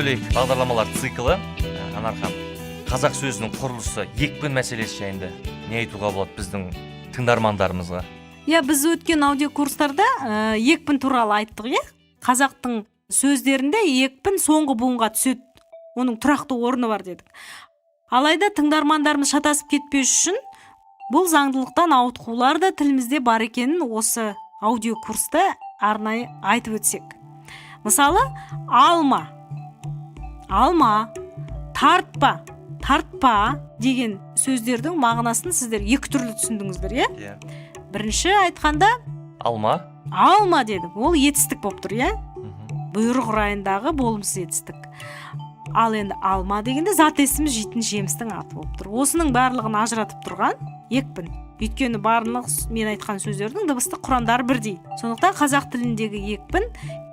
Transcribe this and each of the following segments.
Сөйлейік бағдарламалар циклы. Анар ханым, қазақ сөзінің құрылысы, екпін мәселесі жайында не айтуға болады біздің тыңдармандарымызға? Иә, біз өткен аудиокурстарда екпін туралы айттық, иә. Қазақтың сөздерінде екпін соңғы буынға түседі, оның тұрақты орны бар дедік. Алайда тыңдармандарымыз шатасып кетпес үшін бұл заңдылықтан ауытқулар да тілімізде бар екенін осы аудиокурста арнайы айтып өтсек. Мысалы, алма, алма, тартпа, тартпа деген сөздердің мағынасын сіздер екі түрлі түсіндіңіздер, иә? Иә. Бірінші айтқанда алма. Алма дедік, ол етістік болып тұр, иә? Бұйрық райындағы болымсыз етістік. Ал енді алма дегенде зат есім, жейтін жемістің аты болып тұр. Осының барлығын ажыратып тұрған екпін, өйткені барлық мен айтқан сөздердің дыбыстық құрамдары бірдей. Сондықтан қазақ тіліндегі екпін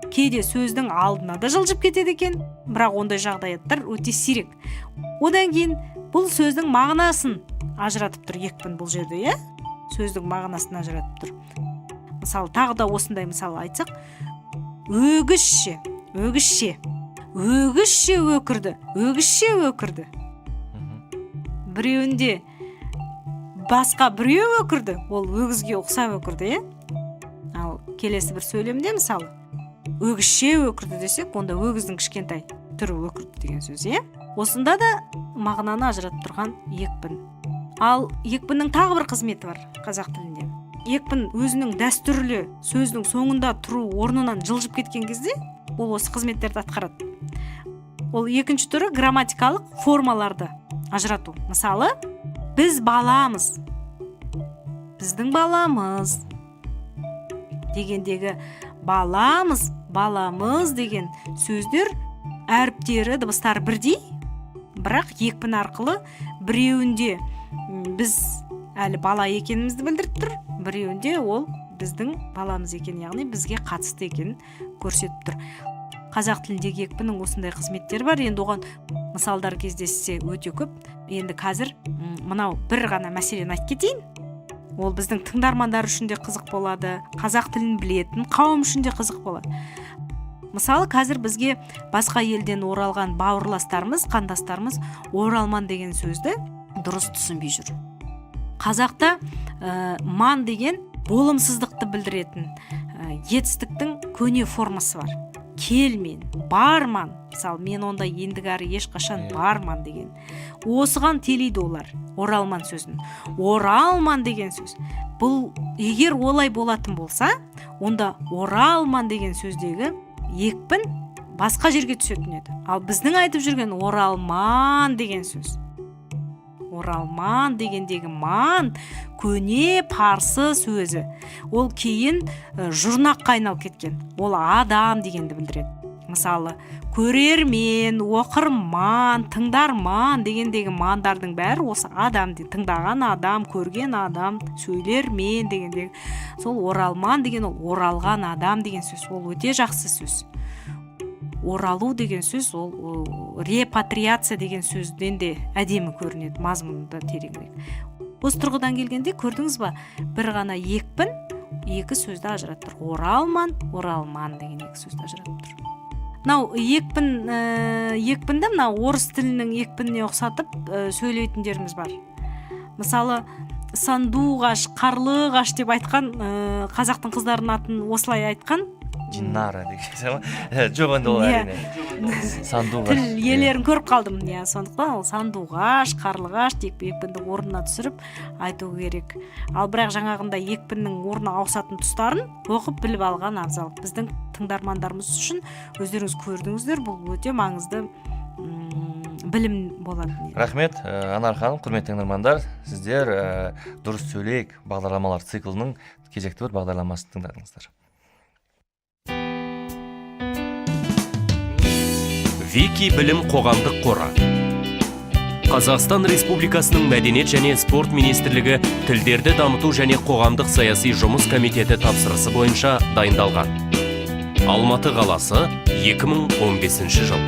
кейде сөздің алдына да жылжып кетеді екен, бірақ ондай жағдаяттар өте сирек. Одан кейін бұл сөздің мағынасын ажыратып тұр екпін бұл жерде, иә, сөздің мағынасын ажыратып тұр. Мысалы, тағы да осындай мысал айтсақ: өгізше, өгізше, өгізше өкірді, өгізше өкірді. Біреуінде басқа біреу өкірді, ол өгізге ұқсап өкірді, иә. Ал келесі бір сөйлемде, мысалы, өгізше өкірді десек, онда өгіздің кішкентай түрі өкірді деген сөз, иә. Осында да мағынаны ажыратып тұрған екпін. Ал екпіннің тағы бір қызметі бар қазақ тілінде. Екпін өзінің дәстүрлі сөздің соңында тұру орнынан жылжып кеткен кезде ол осы қызметтерді атқарады. Ол екінші түрі грамматикалық формаларды ажырату. Мысалы, біз баламыз, біздің баламыз дегендегі баламыз, баламыз деген сөздер әріптері, дыбыстары бірдей, бірақ екпін арқылы біреуінде біз әлі бала екенімізді білдіріп тұр, біреуінде ол біздің баламыз екен, яғни бізге қатысты екенін көрсетіп тұр. Қазақ тіліндегі екпіннің осындай қызметтері бар. Енді оған мысалдар кездессе өте көп. Енді қазір мынау бір ғана мәселені айтып кетейін, ол біздің тыңдармандар үшін де қызық болады, қазақ тілін білетін қауым үшін де қызық болады. Мысалы, қазір бізге басқа елден оралған бауырластарымыз, қандастарымыз оралман деген сөзді дұрыс түсінбей жүр. Қазақта ман деген болымсыздықты білдіретін етістіктің көне формасы бар: келмен, барман. Мысалы, мен онда ендігәрі ешқашан барман деген. Осыған телиді олар оралман сөзін. Оралман деген сөз бұл, егер олай болатын болса, онда оралман деген сөздегі екпін басқа жерге түсетін еді. Ал біздің айтып жүрген оралман деген сөз, оралман дегендегі ман көне парсы сөзі, ол кейін жұрнаққа айналып кеткен, ол адам дегенді білдіреді. Мысалы, көрермен, оқырман, тыңдарман дегендегі мандардың бәрі осы адам, тыңдаған адам, көрген адам, сөйлермен дегендегі. Сол оралман деген ол оралған адам деген сөз. Ол өте жақсы сөз. Оралу деген сөз ол репатриация деген сөзден де әдемі көрінеді, мазмұны да тереңірек. Осы тұрғыдан келгенде, көрдіңіз ба, бір ғана екпін екі сөзді ажыратып тұр: оралман, оралман деген екі сөзді ажыратып тұр. Мынау екпін, екпінді мынау орыс тілінің екпініне ұқсатып сөйлейтіндеріміз бар. Мысалы, сандуғаш, қарлығаш деп айтқан, қазақтың қыздарының атын осылай айтқан. Динара деген ма? Жоқ, енді ол әрине сандуғаш. Тіл иелерін көріп қалдым, иә. Сондықтан ол сандуғаш, қарлығаш деп екпінді орнына түсіріп айту керек. Ал бірақ жаңағындай екпіннің орны ауысатын тұстарын оқып біліп алған абзал. Біздің тыңдармандарымыз үшін, өздеріңіз көрдіңіздер, бұл өте маңызды білім болатын еді. Рахмет, Анар ханым. Құрметті тыңдармандар, сіздер «Дұрыс сөйлейік» бағдарламалар циклының кезекті бір бағдарламасын тыңдадыңыздар. Вики білім қоғамдық қоры, Қазақстан Республикасының Мәдениет және спорт министрлігі Тілдерді дамыту және қоғамдық саяси жұмыс комитеті тапсырысы бойынша дайындалған. Алматы қаласы, 2015 жыл.